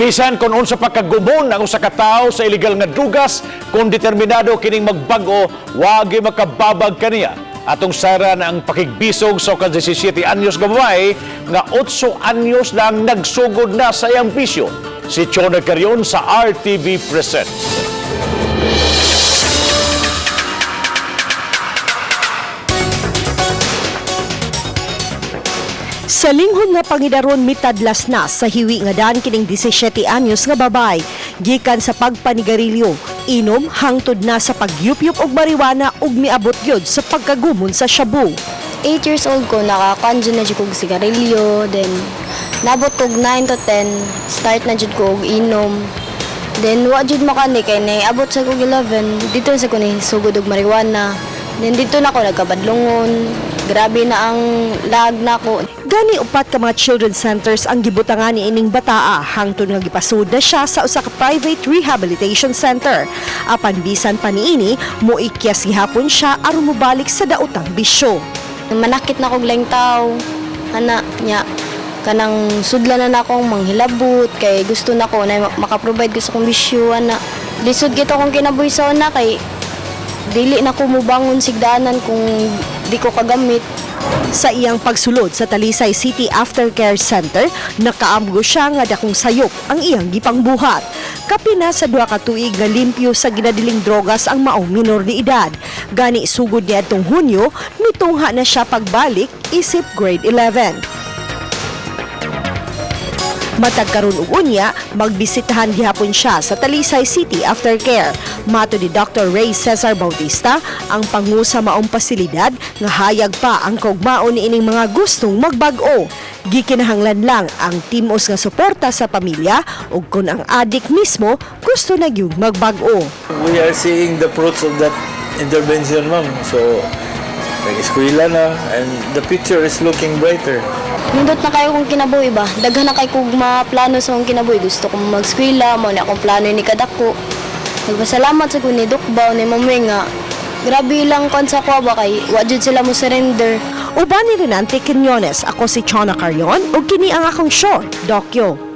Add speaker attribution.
Speaker 1: Bisan kung unsa pa kagumon ang usa ka tawo sa illegal nga drugas, kung determinado kining magbag-o, wagi makababag kaniya. Atong sayran ang pakigbisog sa ukan 17 anyos nga babae nga 8 anyos lang nagsugod na sa iyang bisyo. Si Chona Carion sa RTV Presents.
Speaker 2: Sa linghod nga pangidaron, mitadlas na sa hiwi nga daan kining 17 anyos nga babay gikan sa pagpanigarilyo, inom, hangtod na sa pagyupyup og marijuana ug miabot gyud sa pagkagumon sa shabu.
Speaker 3: 8 years old ko, nakakanjo na jud kog sigarilyo. Then, nabot kog 9 to 10, start na jud ko og inom. Then, wa jud makani kay naabot sa kog 11, dito sa ko ni sugod og marijuana. Then, dito na ako nagkabadlungon. Grabe na ang lag nako.
Speaker 2: Gani upat ka mga children centers ang gibutangan ni ining bataa hangtod nga gipasud na siya sa usa ka private rehabilitation center. Apan bisan pa niini, moikyas gihapon siya aron mobalik sa daotang bisyo.
Speaker 3: Manakit na kog laing tao. Ana nya kanang sudlan na akong manghilabot kay gusto na ko na makaprovide ko sa akong bisyo ana. Lisod gito akong kinabuhi sa una kay dili na ko mobangon sigdanan kung di ko kagamit.
Speaker 2: Sa iyang pagsulod sa Talisay City Aftercare Center, nakaamgo siya nga dakong sayop ang iyang gipangbuhat. Kapina sa 2 ka tuig nga limpyo sa ginadiling drogas ang maong minor ni edad. Gani sugod niya atong Hunyo, mitungha na siya pagbalik isip grade 11. Matag karon ug unya, magbisitahan gihapon siya sa Talisay City Aftercare. Mato ni Dr. Ray Cesar Bautista, ang pangu sa maong pasilidad nga hayag pa ang kaugmaon ni ining mga gustong magbag-o. Gikinahanglan lang ang timos nga suporta sa pamilya ug kung ang adik mismo gusto na gyud magbag-o.
Speaker 4: We are seeing the fruits of that intervention, ma'am. So, nag-eskwela na and the future is looking brighter.
Speaker 3: Nindot na kayo kong kinabuhi ba? Daghan na kay kog mga plano sa akong kinabuhi. Gusto kong mag-eskwela, mao na akong plano ni kadako. Nagpasalamat sa ko ni Dukbaw ni Mami nga grabe lang kon sa ko ba kay wa jud sila mo surrender.
Speaker 2: Uban ni Renante Quinones, ako si Chona Carion ug kini ang akong short, Dokyo.